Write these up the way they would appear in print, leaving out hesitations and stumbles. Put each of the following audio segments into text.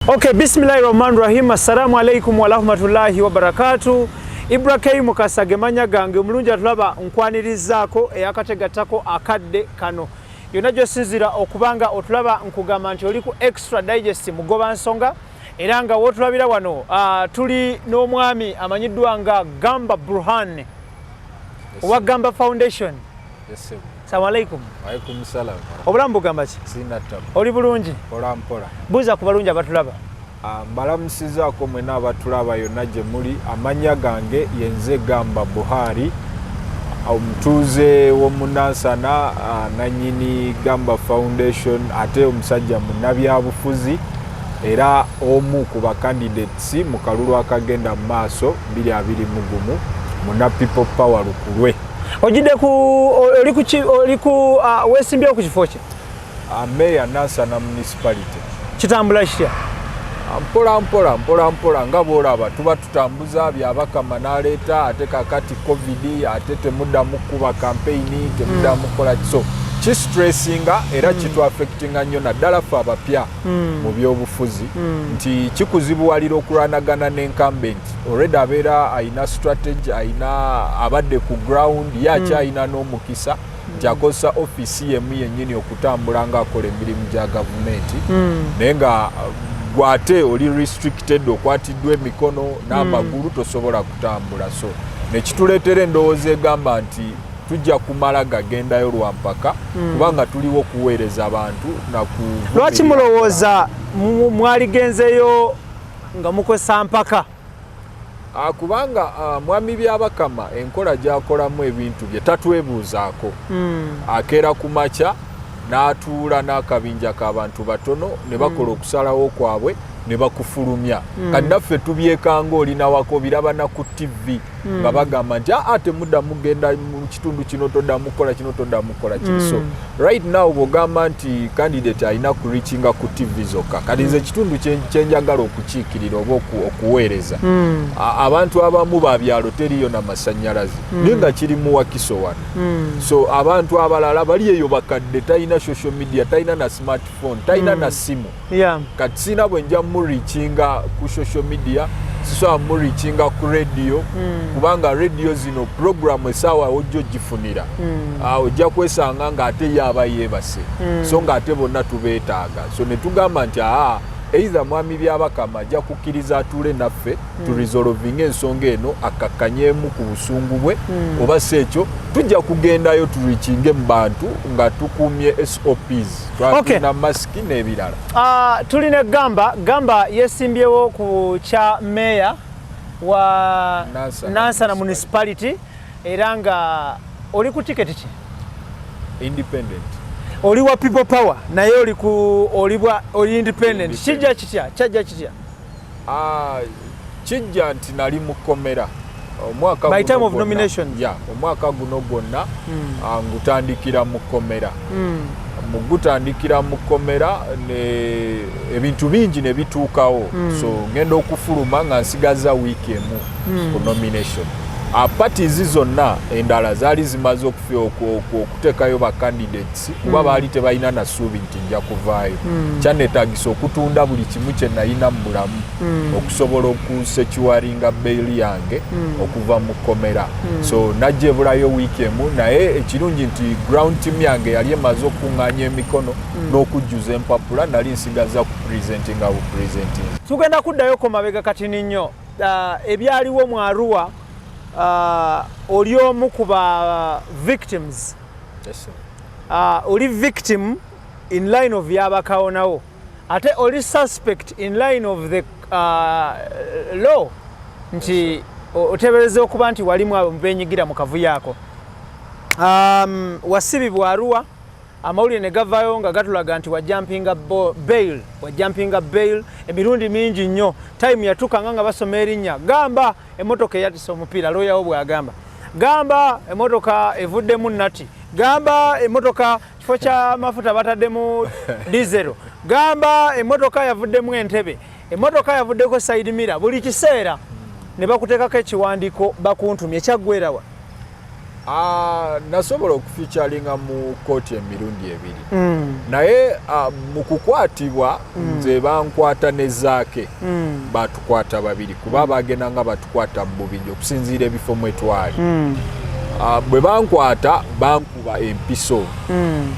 Okay, bismillahi rahmani rahim. Assalamu alaikum warahmatullahi wabarakatu. Ibra Mukasa gemanya gange. Omulungi atulaba, nkwanirizaako eyakategattako akadde kano. Yonna gyosinzira okubanga otulaba, nkugamba nti oli ku Extra Digest Mugoba Nsonga, era nga wootulabira wano tuli n'omwami amanyiddwa nga Gamba Burhan owa Gamba Foundation. Yes, Salamu alaikum. Alaikum salam. Obulamu bugamba ki? Sina tabu. Oli bulungi? Mpola mpola. Buuza ku balungi abatulaba. Ah, mbalamusizaako mwena abatulaba yonna gye muli. Amannya gange yenze Gamba Buhari, omutuuze w'omunansana, nanyini Gamba Foundation, ate omusajja munnabyabufuzi era omu ku bacandidates mu kalulu akagenda mu maaso 2021 muna People Power Lukulwe. Ojjidde ku oli ku oli ku weesimbyewo ku kifo ki? Meya Nansana Municipality. Kitambula kitya? Mpola mpola, mpola mpola, nga bwolaba tuba tutambuza Byabakama n'aleeta, ate kakati COVID, ate temuddamu kuba campaign, temuddamu kukola, so kistressinga era kitwaffectinga nnyo, naddala ffe abapya mu byobufuzi, nti kikuzibuwalira okulwanagana n'incumbent. Already abeera ayina strategy, ayina abadde ku ground, ye akyayina n'omukisa nti akozesa ofiisi yemu yennyini okutambula ng'akola emirimu gya gavumenti, naye nga gwate oli restricted, okwatiddwa emikono n'amagulu, tosobola kutambula. So nekituleetera endowooza egamba nti tujja kumala gagendayo lwampaka, kubanga tuliwo okuweereza abantu. Lwaki mulowooza mwaligenzeyo nga mukozesa mpaka? Kubanga mwami Byabakama enkola gy'akolamu ebintu bye tatwebuuzaako. Akeera ku makya n'atuula n'akabinja k'abantu batono ne bakola okusalawo kwabwe ne bakufulumya. Kati naffe tubyekanga olinawako biraba na ku TV nga bagamba nti aa, temuddamu genda mu kitundu kino, toddamu kukola kino, toddamu kukola kino. So right now bw'ogamba nti candidate alina kureachinga ku TV zokka, kati nze ekitundu kyenjagala okukiikirira oba okuweereza, abantu abamu babyalo teriyo na masannyalaze, naye nga kiri mu Wakiso wano. So abantu abalala bali eyo bakadde, talina social media, talina na smartphone, talina na simu. Kati sina bwe nja mureachinga ku social media, sisobola mureachinga ku radio, kubanga radio zino program esaawa ojja ogifunira, ojja kwesanga ng'ate ye aba yeebase. So ng'ate bonna tubeetaaga. So ne tugamba nti aa, either mwami Byabakama ajja kukkiriza atuule naffe turesolvinga ensonga eno, akkakkanyemu ku busungu bwe, oba si ekyo tujja kugendayo tureachinge mu bantu nga tukuumye SOPs, twatulina masiki n'ebirala. Tulina Gamba. Gamba yesimbyewo ku kya meya wa Nansana. Nansana Municipality, era nga oli ku tiketi ki? Independent. Oli wa People Power, naye oli ku oli bwa oli independent. Independent. Kijja kitya? Kyajja kitya? Ah, kijja nti nali mu kkomera omwaka By guno time of gwonna. nominations? Yeah, omwaka guno gwonna ngutandikira mu kkomera. Mu gutandikira mu kkomera ne ebintu bingi ne bituukawo. So ngenda okufuluma nga nsigaza wiiki emu ku nomination. Parties zonna endala zaali zimaze okuteekayo ba candidates, kuba baali tebalina na ssuubi nti nja kuvaayo. Kyanneetagisa okutunda buli kimu kye nalina mu bulamu okusobola okusecuringa bail yange okuva mu kkomera. So najja ebulayo wiiki emu, naye ekirungi nti ground team yange yali emaze okukuŋŋaanya emikono n'okujjuza empapula, nali nsigaza ku presentinga bu presenting. Tugenda kuddayo ko mabega katini nnyo. Ebyaliwo mu Arua, oli omu ku ba victims. Yes, sir. Oli victim in line of Byabakawonawo, ate oli suspect in line of the law nti oteebereza okuba nti walimu abo benyigira mu kavuyo ako. Wasibibwa Arua, amawulire ne gavaayo nga gatulaga nti wajumpinga bail, wajumpinga bail emirundi mingi nnyo. Time yatuukanga nga basoma erinnya Gamba, emotoka eyatisa omupiira, looyawo bw'agamba Gamba emotoka evuddemu nati, Gamba emotoka kifo kya mafuta bataddemu diesel, Gamba emotoka yavuddemu entebe, emotoka yavuddeko side mirror. Buli kiseera ne bakuteekako ekiwandiiko bakuntumye. Kyaggwerawa? Ah, nasobola okufeaturinga mu kooti emirundi ebiri naye mu kukwatibwa nze bankwata ne Zaake. Batukwata babiri kuba bagenda nga batukwata mu bubinja okusinziira ebifo mwe twali. Bwe bankwata bankuba empiso.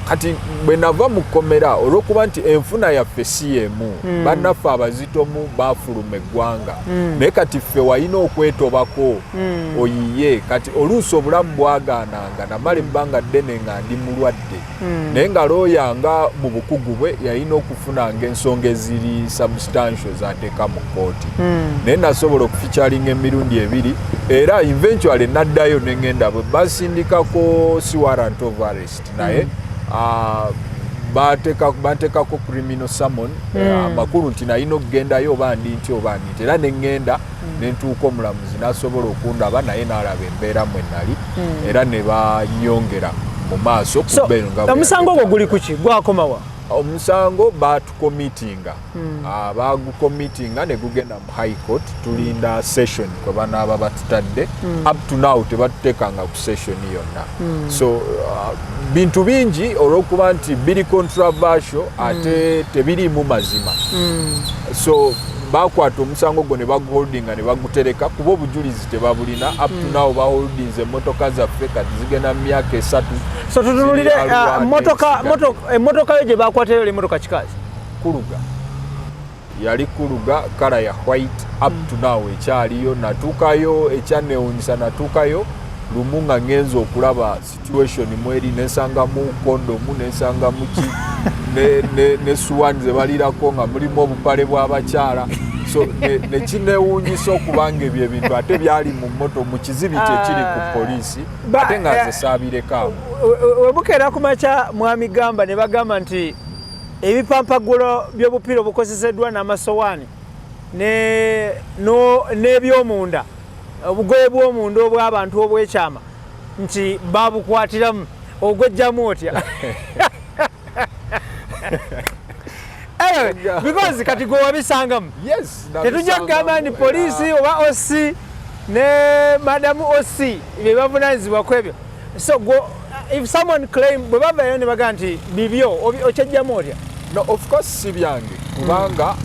Kati bwe nava mu kkomera, olw'okuba nti enfuna yaffe si yemu, bannaffe abazitomu bafuluma eggwanga, naye kati ffe walina okwetobako oyiye. Kati oluusi obulamu bwagaananga, namala ebbanga ddene nga ndi mulwadde, naye nga looya nga mu bukugu bwe yalina okufunanga ensonga eziri substantial zateeka mu kkooti. Naye nasobola okufeaturinga emirundi ebiri, era eventually naddayo neŋŋenda bwe basindikako si warrant of arrest, naye bateekako criminal summon. Amakulu nti nalina okugendayo oba ndi nti oba ndi nti, era neŋŋenda nentuuka, omulamuzi n'asobola okundaba, naye n'alaba embeera mwe nali, era ne banyongera mu maaso ku So bail nga bwe omusango ogwo yali. Guli kuki? Gwakomawa? Omusango batucommittinga. Bagucommittinga ne gugenda mu High Court. Tulinda session kwe banaaba batutadde. Up to now tebatuteekanga ku session yonna. So bintu bingi olw'okuba nti biri controversial ate tebiriimu mazima. So bakwata omusango gwo ne baguholdinga ne bagutereka kuba obujulizi tebabulina. Up to now baholdinze emmotoka zaffe, kati zigenda mu myaka 3. So tutunulire Ziri alwadde, motoka zisigadde. Emmotoka yo gye bakwatayo oli emotoka kikazi? Kluger, yali Kluger, colour ya white. Up to now ekyaliyo. Natuukayo, ekyanewunyisa, natuukayo lumu nga ngenza okulaba situation mweri, nensangamu kondomu, nensangamu ki ne suwani ze balirako nga mulimu obupale bw'abakyala. So nekinewunyisa okubanga ebyo ebintu ate byali mu moto mu kizibiti ekiri ku poliisi, ate nga nze saabirekaamu. Webukeera ku makya, mwami Gamba, ne bagamba nti ebipampagulo by'obupiira obukozeseddwa n'amasowaani n'ebyomunda, obugoye bw'omunda obw'abantu obwekyama, nti babukwatiramu, ogwejjamu otya? Anyway, because kati gwe wabisangamu. Yes. Tetujja kugamba nti poliisi oba OC ne madamu OC bye bavunanyizibwa ku ebyo. So gwo, if someone claim, bwe bavayo ne bagamba nti bibyo, okyejjamu otya? No, of course si byange, kubanga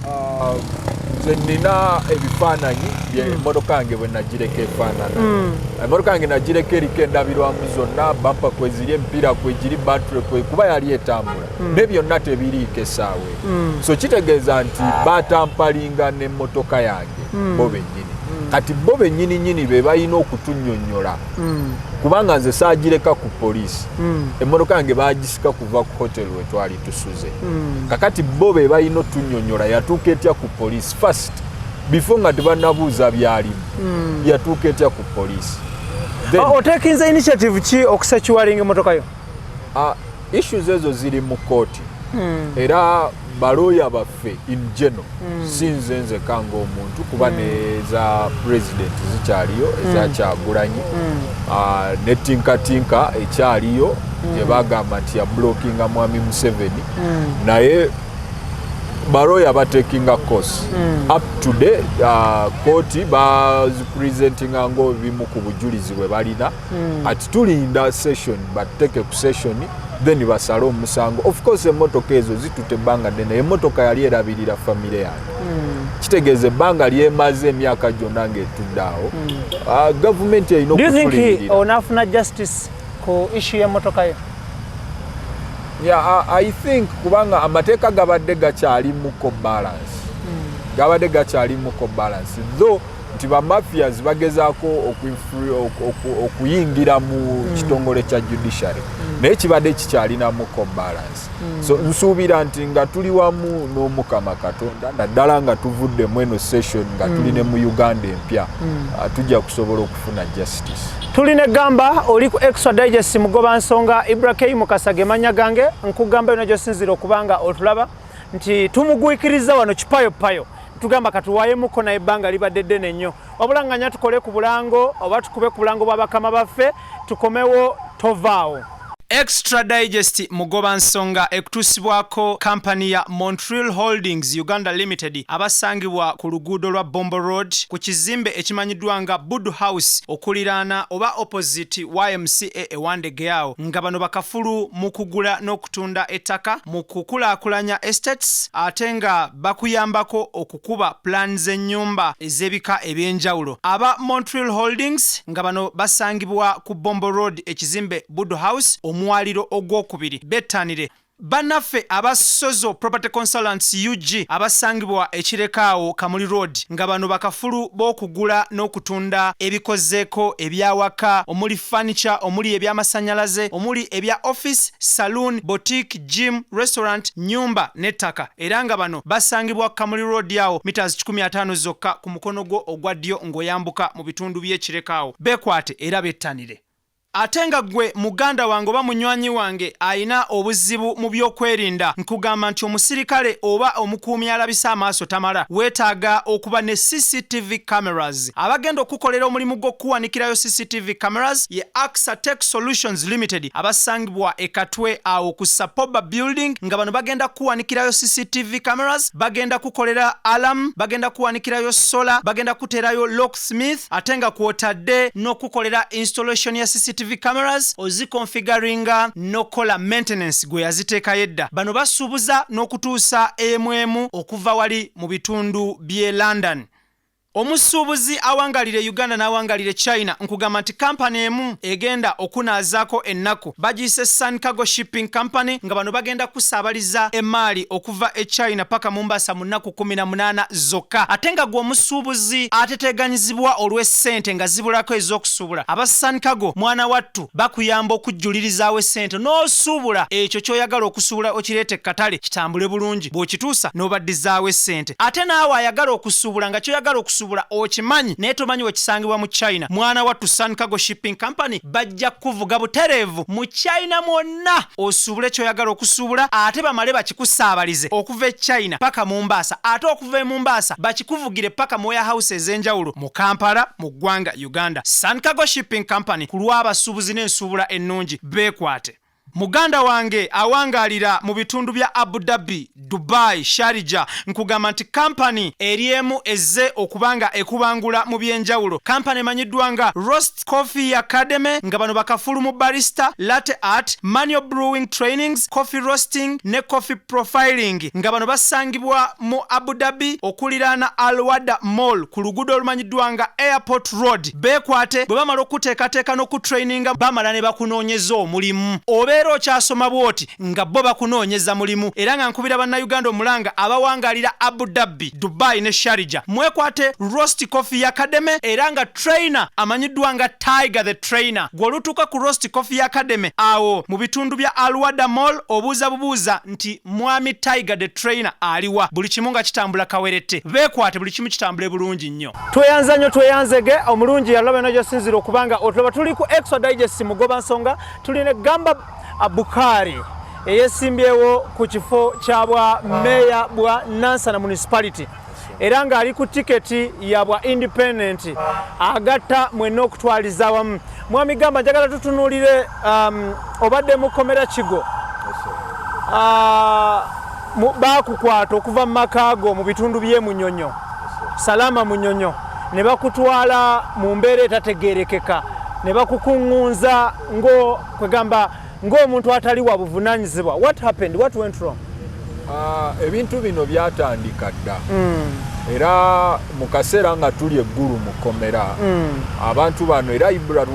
nze nina ebifaananyi bye emmotoka yange bwe nagireka efaanana. Emmotoka yange nagireka eriko endabirwamu zonna, bumper kweziri, emipiira kwegiri, battery kwe, kuba yali etambula, ne byonna tebiriiko essaawa eyo. So kitegeeza nti batamperinga n'emmotoka yange bo bennyini. Kati bo bennyini nyini be balina okutunnyonnyola, kubanga nze saagireka ku poliisi. Emmotoka yange bagisika kuva ku hotel we twali tusuze. Kakati bo be balina otunnyonnyola yatuuka etya ku poliisi first, before nga tebannabuuza byalimu, yatuuka etya ku poliisi. Otekinze initiative ki okusecuringa emotoka yo? Issues ezo ziri mu kooti, era balooya baffe in general, si nze nzeka ng'omuntu, kuba neza president zikyaliyo, eza Kyagulanyi, ne tinkatinka ekyaliyo gye bagamba nti yablockinga mwami Museveni. Naye balooya batekinga course up to day. Kooti bazipresentinga ngaebimu ku bujulizi bwe balina. Ati tulinda session, batuteke ku session, then basale omusango. Of course emmotoka ezo zituta ebbanga ddene. Emmotoka yali erabirira famire yange, kitegeeza ebbanga lyemaze emyaka gyonna ng'etudde awo. Gavumenti erina Do you think okutuliyirira. onaafuna justice ku issue y'emmotoka yo? Yeah, I think kubanga amateeka gabadde gakyalimuko balance, gabadde gakyalimuko balance, though nti bamafias bagezaako okuyingira mu kitongole kya judiciary, naye kibadde kikyalinamuko balance. So nsuubira nti nga tuli wamu n'Omukama Katonda, naddala nga tuvudde mu eno session, nga tuli ne mu Uganda empya, tujja kusobola okufuna justice. Tulina egamba oli ku Extra Digest, mugoba nsonga Ibrahim Mukasa ge mannya gange. Nkugamba yona gyosinzira okuba nga otulaba nti tumugwikiriza wano kipayopayo, tugamba katuwayemuko, naye ebbanga libadde ddene nnyo. Wabula nga nya tukole ku bulango oba tukube ku bulango bwa bakama baffe, tukomewo, tovaawo. Extra Digest Mugoba Nsonga ekutuusibwako kampani ya Montreal Holdings Uganda Limited abasangibwa ku luguudo lwa Bombo Road ku kizimbe ekimanyiddwa nga Budu House okuliraana oba opposite YMCA e Wandegeya nga bano bakafulu mu kugula n'okutunda ettaka mu kukulaakulanya estates ate nga bakuyambako okukuba plan z'ennyumba ez'ebika eby'enjawulo. Aba Montreal Holdings nga bano basangibwa ku Bombo Road ekizimbe Budu House omwaliro ogwokubiri bettanire. Bannaffe aba Sozo Property Consultants UG abasangibwa e Kireka awo Kamuli Road nga bano bakafulu b'okugula n'okutunda ebikozeeko eby'awaka omuli furniture, omuli eby'amasannyalaze, omuli ebya office, saloon, boutique, gym, restaurant, nnyumba n'ettaka era nga bano basangibwa Kamuli Road awo meters 150 zokka ku mukono gwo ogwa ddyo ng'oyambuka mu bitundu by'e Kireka awo. Beekwate era bettanire. Ate nga ggwe muganda wange oba munywanyi wange alina obuzibu mu by'okwerinda, nkugamba nti omusirikale oba omukuumi alabisa amaaso tamala, weetaaga okuba ne CCTV cameras. Abagenda okukukolera omulimu gw'okukuwanikirayo CCTV cameras ye Axa Tech Solutions Limited abasangibwa e Katwe awo ku Sapoba Building nga bano bagenda kukuwanikirayo CCTV cameras, bagenda kukolera alarm, bagenda kukuwanikirayo solar, bagenda kukuteerayo lock Smith ate nga kwotadde n'okukolera installation ya CCTV cameras ozikonfigaringa n'okukola maintenance gwe yaziteekayo edda. Bano basuubuza n'okutuusa emu emu okuva wali mu bitundu by'e London. Omusuubuzi awangalira e Uganda n'awangalira e China nkugamba nti kampani emu egenda okunaazaako ennaku bagiyise Sun Cargo Shipping Company nga bano bagenda kusaabaliza emaali okuva e China paka Mombasa mu nnaku 18 zokka ate nga gwe omusuubuzi ateteganyizibwa olw'essente nga zibulako ez'okusuubula aba Sun Cargo mwana wattu bakuyamba okujjulirizaawo essente n'osuubula ekyo ky'oyagala okusuubula okireete ekkatale kitambule bulungi bw'okituusa n'obaddizaawo essente ate naawe ayagala okusuubula nga ky'oyagala okusuubula okimanyi naye tomanyi wekisangibwa mu China mwana wattu Sun Cargo Shipping Company bajja kukuvuga butereevu mu China mwonna osuubule ky'oyagala okusuubula ate bamale bakikusaabalize okuva e China paka Mombasa ate okuva e Mombasa bakikuvugire paka mu warehouse ez'enjawulo mu Kampala mu ggwanga Uganda. Sun Cargo Shipping Company ku lw'abasuubuzi n'ensuubula ennungi beekwate. Muganda wange awangaalira mu bitundu bya Abu Dhabi, Dubai, Sharjah nkugamba nti kampani eri emu ezze okuba nga ekubangula mu by'enjawulo. Kampani emanyiddwa nga Roast Coffee Academy nga bano bakafulu mu barista, latte art, manual brewing trainings, coffee roasting ne coffee profiling nga bano basangibwa mu Abu Dhabi okuliraana Al Wahda Mall ku luguudo olumanyiddwa nga Airport Road. Beekwate bwe bamala okukuteekateeka n'okutraininga bamala ne bakunoonyeza omulimu. Obeera okyasoma bw'oti nga bo bakunoonyeza mulimu era nga nkubira Bannayuganda omulanga abawangaalira Abu Dhabi, Dubai ne Sharjah mwekwate Roast Coffee Academy era nga trainer amanyiddwa nga Tiger the Trainer. Gwe olutuuka ku Roast Coffee Academy awo mu bitundu bya Al Wahda Mall obuuza bubuuza nti Mwami Tiger the Trainer aliwa? Buli kimu nga kitambula kawerette. Beekwate buli kimu kitambule bulungi nnyo. Tweyanza nnyo tweyanzege omulungi yalaba yona gyosinzira okubanga otulaba tuli ku Extra Digest Mugoba Nsonga tuli ne Gamba Bukari eyesimbyewo ku kifo kya bwa meeya bwa Nansana Municipality era ng'ali ku tiketi ya bwa independent agatta mwenna okutwaliza awamu. Mwami Gamba, njagala tutunuulire obadde mu kkomera Kigo, baakukwata okuva mu maka go mu bitundu by'e Munyonyo, Salama Munyonyo, ne bakutwala mu mbeera etategeerekeka ne bakukuŋŋunza ngo kwegamba ng'omuntu atali wa buvunaanyizibwa. What happened? What went wrong? Ebintu bino byatandika dda era mu kaseera nga tuli eggulu mu kkomera abantu bano era Ibra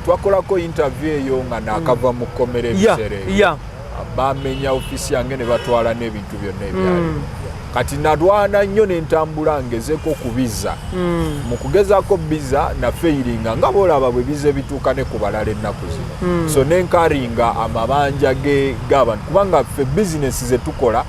twakolako interview eyo nga naakava mu kkomera ebiseera ebyo bamenya ofiisi yange ne batwala n'ebintu byonna ebyalimu. Kati nalwana nnyo n'entambula ngezeko kubiza mu kugezaako biza nafeyiringa nga boolaba bwe biza ebituuka ne ku balala ennaku zino so nenkaringa amabanja g'abantu kubanga ffe bizinesi ze tukola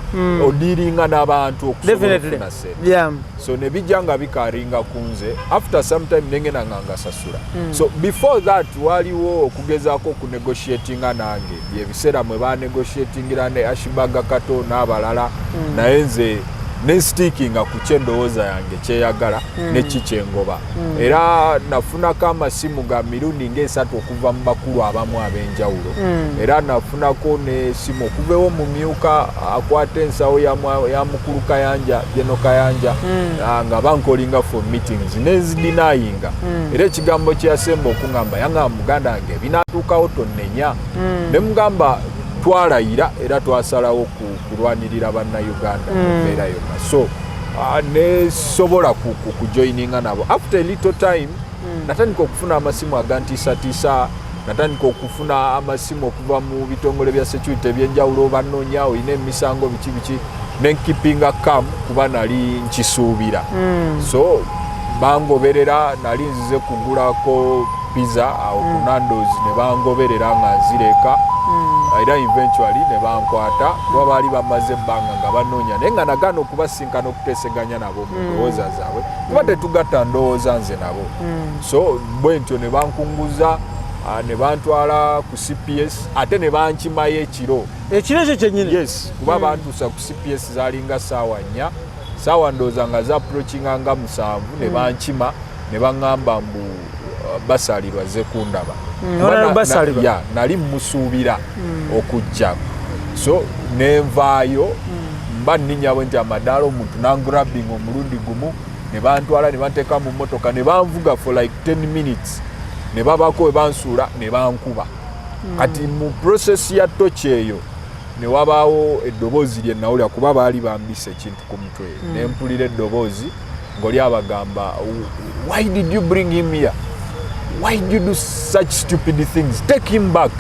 odiiringa n'abantu okusobola okufuna sente so ne bijja nga bikaringa ku nze after some time nengenda nga ngasasula. So before that waliwo okugezaako okunegotiatinga nange byebiseera mwe banegotiatingira ne Ashibaga Kato n'abalala naye nze Nenstickinga ku kyendowooza yange kyeyagala neki kyengoba. Era nafunako amasimu ga mirundi ngaesatu okuva mu bakulu abamu ab'enjawulo. Era nafunako nesimu okuva ewo mumyuka akwata ensawo ya mukulu Kayanja, General Kayanja, nga bancallinga for meetings, nenzidenyinga. Era ekigambo kyeyasemba okuŋŋamba, yaŋŋamba, "Muganda wange, binatuukawo tonnenya." Ne mugamba twalayira era twasalawo kulwanirira Bannayuganda mu mbeera yonna, so nesobola kujoininga nabo. After a little time natandika okufuna amasimu agantiisatiisa, natandika okufuna amasimu okuva mu bitongole bya security ebyenjawulo, banoonya, olina emisango, biki biki. Nenkeepinga calm kuba nali nkisuubira. So bangoberera, nali nzize kugulako pizza awo ku Nandos, ne bangoberera nga nzireka, era eventually ne bankwata kuba baali bamaze ebbanga nga banoonya, naye nga nagaana okubasinkana okuteeseganya nabo mu ndowooza zaabwe, kuba tetugatta ndowooza nze nabo. So bwe ntyo ne bankunguza, ne bantwala ku CPS, ate ne bankimayo ekiro. Ekiro ekyo kyennyini? Yes, kuba bantuusa ku CPS zalinga saawa 4, saawa ndowooza nga za approachinga nga 7, ne bankima ne baŋŋamba mbu Basalirwa ze kundaba. Kuba Honorable Basalirwa. Ya, nali musuubira okujja, so nenvaayo mba nninnya bwe nti amadaala, omuntu nangrabbing omulundi gumu ne bantwala ne banteeka mu mmotoka ne banvuga for like 10 minutes, ne babako we bansuula ne bankuba. Kati mu process ya torture eyo ne wabaawo eddoboozi lye nawulira, kuba baali bambisa ekintu ku mutwe, ne mpulira eddoboozi ng'oli abagamba, "Why did you bring him here? Why did you do such stupid things? Take him back."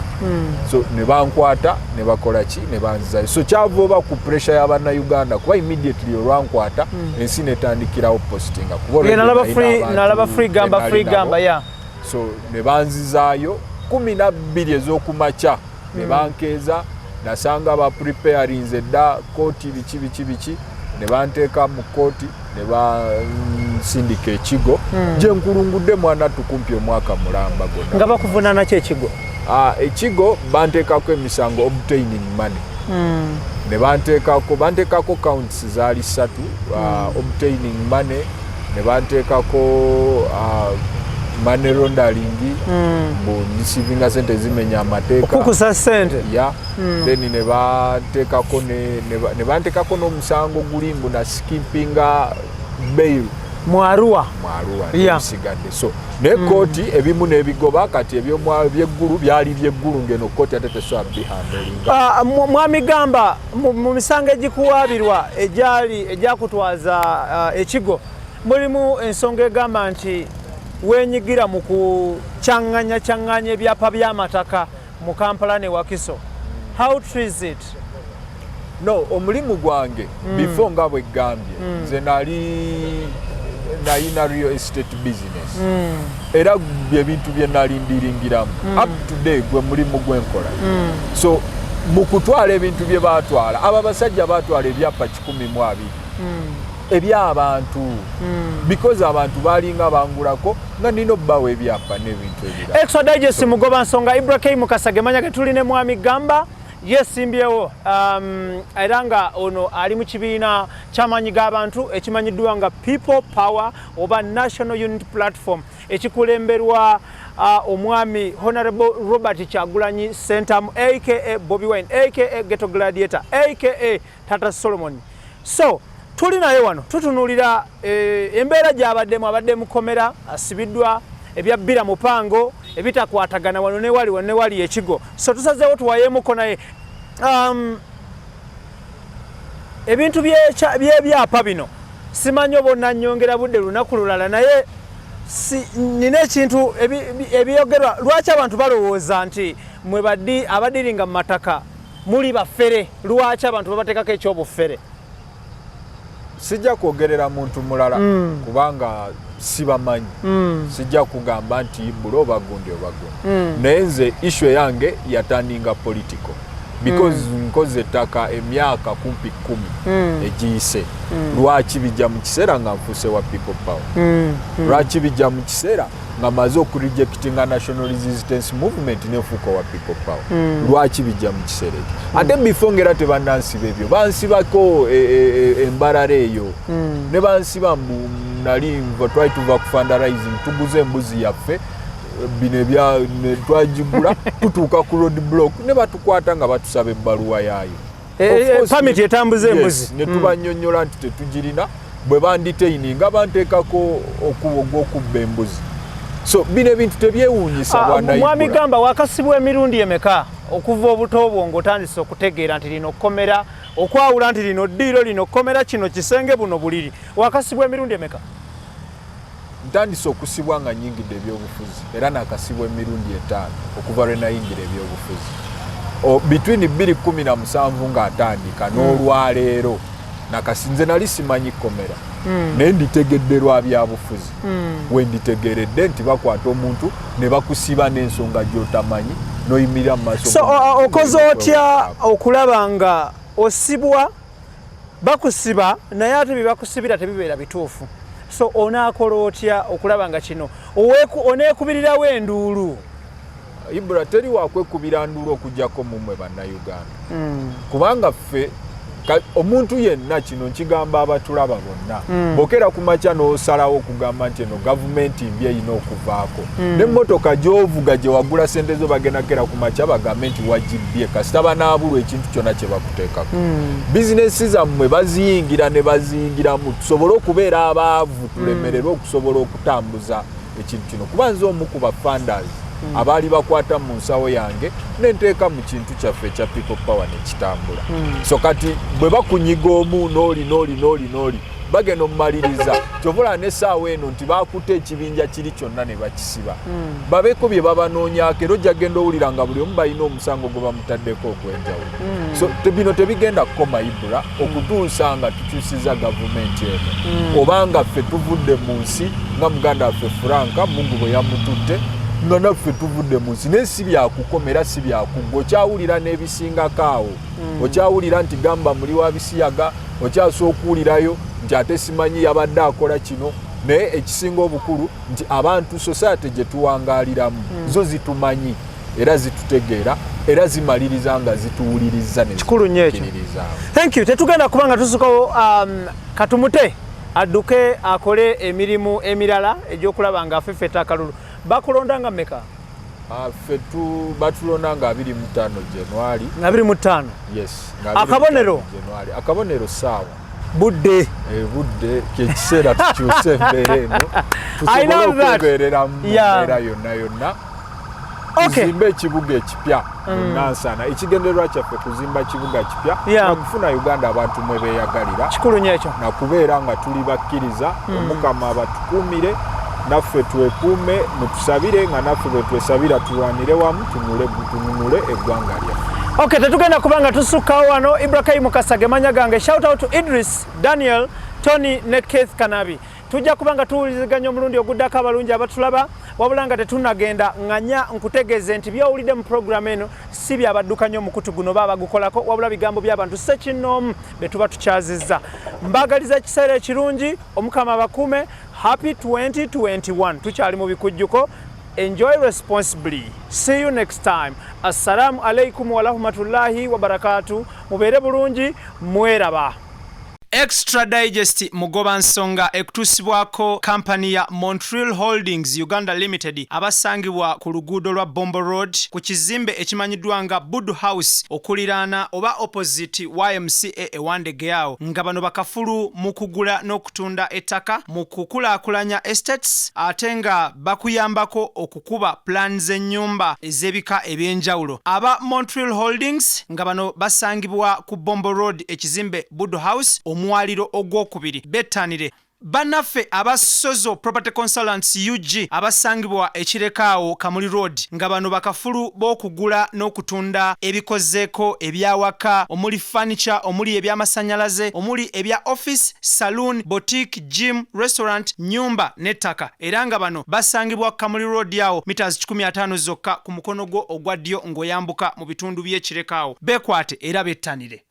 So ne bankwata ne bakola ki, ne banzizayo. So kyava oba ku pressure y'Abannayuganda, kuba immediately olwankwata ensi netandikirawo postinga, kuba already nalaba nalina free abantu nalaba free Gamba, be free nali nabo. Gamba ya. So ne banzizaayo 12 ez'okumakya ne bankeeza, nasanga ba preparinze dda kooti, biki biki biki, ne banteeka mu kooti ne bansindika ekigo gye nkulungudde mwana tukumpi omwaka mulamba gwonna. Nga bakuvunaana ki ekigo? Ah, ekigo banteekako emisango obtaining money, ne banteekako counts zaali ssatu, obtaining money, ne banteekako money laundering, mbu receivinga sente zimenya amateeka. Okukusa sente. Ya, then ne banteekako n'omusango guli mbu na skippinga bail. Mu Arua. Mu Arua. Nebisigadde. So naye kooti ebimu n'ebigoba. Kati ebyeggulu byali byeggulu, ngeno kooti ate tesobola bihandlinga. Ah, mwami Gamba, mu misango egikuwaabirwa egyali egyakutwaza ekigo mulimu ensonga egamba nti weenyigira mu kukyaŋŋanya kyaŋŋanya ebyapa by'amataka mu Kampala ne Wakiso. How true is it? No, omulimu gwange before, nga bwe gambye, nze nali nayina real estate business, era byebintu bye nali ndiringiramu. Up to day gwe mulimu gwenkola. So mu kutwala ebintu bye batwala, abo abasajja batwala ebyapa 120 eby'abantu, because abantu balinga bangulako nga nina obbawa ebyapa n'ebintu ebirala. Extra Digest, mugoba nsonga Ibrahim Mukasa gemanya ge tuli ne mwami Gamba, yesimbyewo, era nga ono ali mu kibiina ky'amaanyi g'abantu ekimanyiddwa nga People Power oba National Unity Platform, ekikulemberwa omwami Honorable Robert Kyagulanyi Sentamu, aka Bobi Wine, aka Ghetto Gladiator, aka Tata Solomon. So tuli naye wano tutunuulira embeera gy'abaddemu. Abadde mukomera, asibiddwa ebyabbira mupango ebitakwatagana wano newali wano newali ekigo. So tusazeewo tuwayeemuko naye. Ebintu by'ebyapa bino simanyi oba onannyongera budde lunaku lulala, naye nina ekintu ebyogerwa. Lwaki abantu balowooza nti mwe baddi abadealinga mu mataka muli bafere? Lwaki abantu babateekako ekyobufere? Sijja kwogerera muntu mulala kubanga sibamanyi. Sijja kugamba nti bula oba gundi oba gundi, naye nze issue yange yatandinga political because nkoze ettaka emyaka kumpi 10 egiyise. Lwaki bijja mu kiseera nga nfuuse wa People Power? Lwaki bijja mu kiseera Nga maze okurejectinga National Resistance Movement, nefuuka wa People Power. Lwaki bijja mu kiseera ekyo? Ate before ngera tebanansiba ebyo, bansibako embarara eyo ne bansiba mbu nali nva, twali tuva ku fundraising, tuguze embuzi yaffe, bino ebya twagigula, tutuuka ku road block ne batukwata nga batusaba ebbaluwa yaayo. Permit etambuza embuzi. Ne tubanyonnyola nti tetugirina. Bwe bandetaininga banteekako ogw'okubba embuzi. So bino ebintu tebyewuunyisa. Ah, bwana mwami Ibra. Gamba, wakasibwa emirundi emeka okuva obuto bwo ng'otandise okutegeera nti lino kkomera, okwawula nti lino ddiiro, lino kkomera, kino kisenge, buno buliri? Wakasibwa emirundi emeka? Ntandise okusibwa nga nyingidde ebyobufuzi, era nakasibwa emirundi 5 okuva lwe nayingira ebyobufuzi. Between 2017 ng'atandika n'olwaleero nakasi. Nze nali simanyi kkomera, naye nditegedde lwa byabufuzi we nditegeredde nti bakwata omuntu ne bakusiba n'ensonga gy'otamanyi, n'oyimirira mu maaso So g'omuntu. Okoze otya okulaba nga osibwa, bakusiba, naye ate bye bakusibira tebibeera bituufu? So onaakola otya okulaba nga kino oneekubirirawo enduulu? Ibra, teri wakwekubira nduulu okugjako mumwe Bannayuganda, kubanga ffe omuntu yenna, kino nkigamba abatulaba bonna, bokera ku makya n'osalawo okugamba nti eno gavumenti mbi, erina okuvaako, n'emmotoka gy'ovuga gye wagula sente zo, bagenda kera ku makya bagambe nti wagibbye, kasita banaabulwa ekintu kyonna kye bakuteekako. Bizinesi zammwe baziyingira ne baziyingiramu tusobole okubeera abaavu, tulemererwe okusobola okutambuza ekintu kino, kuba nze omu ku bafunders abaali bakwata mu nsawo yange nenteeka mu kintu kyaffe ekya People Power nekitambula. So kati bwe bakunyiga omu n'oli n'oli n'oli n'oli, bagenda omumaliriza. Kyova n'essaawa eno nti bakutte ekibinja kiri kyonna ne bakisiba, babeeko bye babanoonyaako, era ojja genda owulira nga buli omu balina omusango gwe bamutaddeko ogw'enjawulo. So bino tebigenda kukoma, Ibra, okutuusa nga tukyusiza gavumenti eno, oba nga ffe tuvudde mu nsi nga muganda waffe Franka Mungu bwe yamututte, nga naffe tuvudde mu nsi. Naye si byakukoma era si byakugga. Okyawulira n'ebisingako awo, okyawulira nti gamba muli wa bisiyaga, okyasobola okuwulirayo nti ate simanyi yabadde akola kino. Naye ekisinga obukulu nti abantu, society gye tuwangaaliramu, zo zitumanyi era zitutegeera era zimaliriza nga zituwuliriza ne Kikulu nnyo ekyo. zitukkiririzaamu. Thank you. Tetugenda kuba nga tusukawo, katumute adduke akole emirimu emirala egy'okulaba nga afefeta akalulu. Bakulonda nga mmeka? Ah, ffe batulonda nga 25 January. Nga 25? Yes, nga 25. Akabonero? January. Akabonero saawa. Budde. Budde kyekiseera tukyuse embeera eno, I tusobole love that. okwebeerera mu mbeera yonna yonna, tuzimbe ekibuga ekipya mu Nansana. Ekigendererwa kyaffe kuzimba kibuga kipya nakufuna Uganda abantu mwe beeyagalira. Kikulu nnyo ekyo. Nakubeera nga tuli bakkiriza. Omukama abatukuumire, naffe twekuume, mutusabire nga naffe bwe twesabira, tulwanire wamu tununule eggwanga lyaffe. Okay, tetugenda kuba nga tusukkawo wano. Ibrahim Kasage manya gange. Shout out to Idris, Daniel, Tony ne Keith Kanabi. Tujja kuba nga tuwuliziganya omulundi oguddako. Abalungi abatulaba, wabula nga tetunnagenda, ŋŋanya nkutegeeze nti byowulidde mu puroguramu eno si byabaddukanya omukutu guno ba bagukolako, wabula bigambo by'abantu ssekinnoomu be tuba tukyazizza. Mbaagaliza ekiseera ekirungi, Omukama abakuume. Happy 2021, tukyali mu bikujjuko. Enjoy responsibly. See you next time. Assalamu alaikum warahmatullahi wabarakatu. Mubeere bulungi, mweraba. Extra Digest Mugoba Nsonga ekutuusibwako kampani ya Montreal Holdings Uganda Limited, abasangibwa ku luguudo lwa Bombo Road ku kizimbe ekimanyiddwa nga Budu House, okuliraana oba opposite YMCA ewandegeawo, nga bano bakafulu mu kugula n'okutunda ettaka, mu kukulaakulanya estates, ate nga bakuyambako okukuba plan z'ennyumba ez'ebika eby'enjawulo. Aba Montreal Holdings nga bano basangibwa ku Bombo Road, ekizimbe Budu House, omwaliro ogwokubiri. Bettanire bannaffe aba Sozo Property Consultants UG, abasangibwa ekirekaawo Kamuli Road, nga bano bakafulu b'okugula n'okutunda ebikozeeko ebyawaka, omuli furniture, omuli ebyamasannyalaze, omuli ebya office, saloon, boutique, gym, restaurant, nyumba n'ettaka, era nga bano basangibwa Kamuli Road awo meters 150 zokka ku mukono gwo ogwa ddyo ng'oyambuka mu bitundu by'ekirekaawo. Beekwate era bettanire.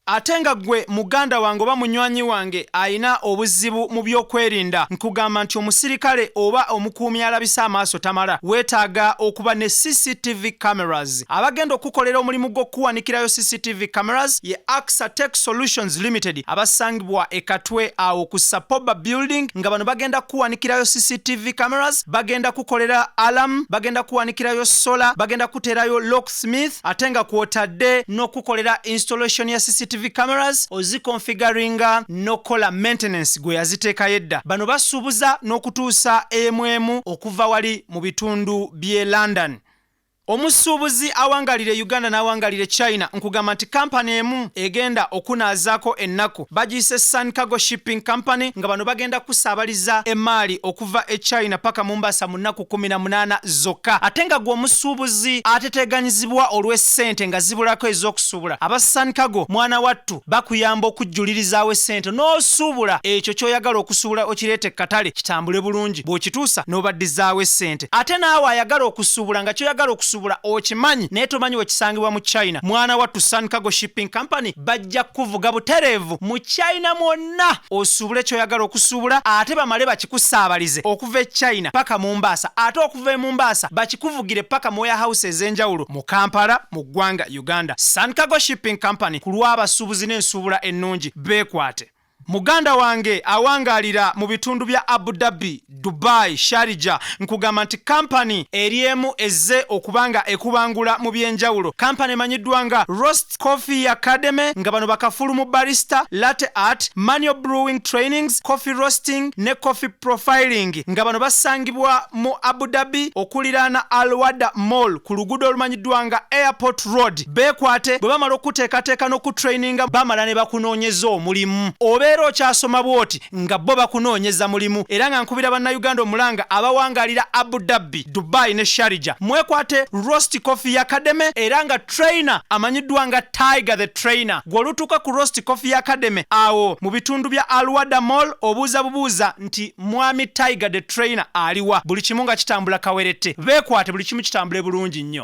Ate nga ggwe muganda wange oba munywanyi wange alina obuzibu mu by'okwerinda, nkugamba nti omusirikale oba omukuumi alabisa amaaso tamala, weetaaga okuba ne CCTV cameras. Abagenda okukukolera omulimu gw'okukuwanikirayo CCTV cameras ye Axa Tech Solutions Limited abasangibwa e Katwe awo ku Sapoba Building, nga bano bagenda kukuwanikirayo CCTV cameras, bagenda kukolera alarm, bagenda kuwanikirayo solar, bagenda kuteerayo locksmith, ate nga kwotadde n'okukolera installation ya CCTV cameras, ozikonfigaringa n'okukola maintenance gwe yaziteekayo edda. Bano basuubuza n'okutuusa emu emu okuva wali mu bitundu by'e London. Omusuubuzi awangalira e Uganda n'awangalira e China, nkugamba nti kampani emu egenda okunaazaako ennaku bagiyise Sun Cargo Shipping Company, nga bano bagenda kusaabaliza emaali okuva e China paka Mombasa mu nnaku 18 zokka. Ate nga gwe omusuubuzi ateteganyizibwa olw'essente nga zibulako ez'okusuubula, aba Sun Cargo mwana wattu bakuyamba okujjulirizaawo essente n'osuubula ekyo ky'oyagala okusuubula, okireeta ekkatale kitambule bulungi, bw'okituusa n'obaddizaawo essente. Ate naawe ayagala okusuubula nga ky'oyagala okusuubula okimanyi naye tomanyi wekisangibwa mu China, mwana wattu Sun Cargo Shipping Company bajja kukuvuga butereevu mu China mwonna osuubule ky'oyagala okusuubula, ate bamale bakikusaabalize okuva e China paka Mombasa, ate okuva e Mombasa bakikuvugire paka mu warehouse ez'enjawulo mu Kampala, mu ggwanga Uganda. Sun Cargo Shipping Company ku lw'abasuubuzi n'ensuubula ennungi, beekwate. Muganda wange awangaalira mu bitundu bya Abu Dhabi, Dubai, Sharjah, nkugamba nti kampani eri emu ezze okuba nga ekubangula mu by'enjawulo. Kampani emanyiddwa nga Roast Coffee Academy, nga bano bakafulu mu barista, latte art, manual brewing trainings, coffee roasting ne coffee profiling, nga bano basangibwa mu Abu Dhabi okuliraana Al Wahda Mall ku luguudo olumanyiddwa nga Airport Road. Beekwate, bwe bamala okuteekateeka n'okutraininga bamala ne bakunoonyeza omulimu. Obeera okyasoma bw'oti nga bo bakunoonyeza mulimu. Era nga nkubira Bannayuganda omulanga abawangaalira Abu Dhabi, Dubai ne Sharjah, mwekwate Roast Coffee Academy, era nga trainer amanyiddwa nga Tiger the Trainer. Gwe olutuuka ku Roast Coffee Academy awo mu bitundu bya Al Wahda Mall, obuuza bubuuza nti mwami Tiger the Trainer aliwa? Buli kimu nga kitambula kawerette. Beekwate, buli kimu kitambule bulungi nnyo.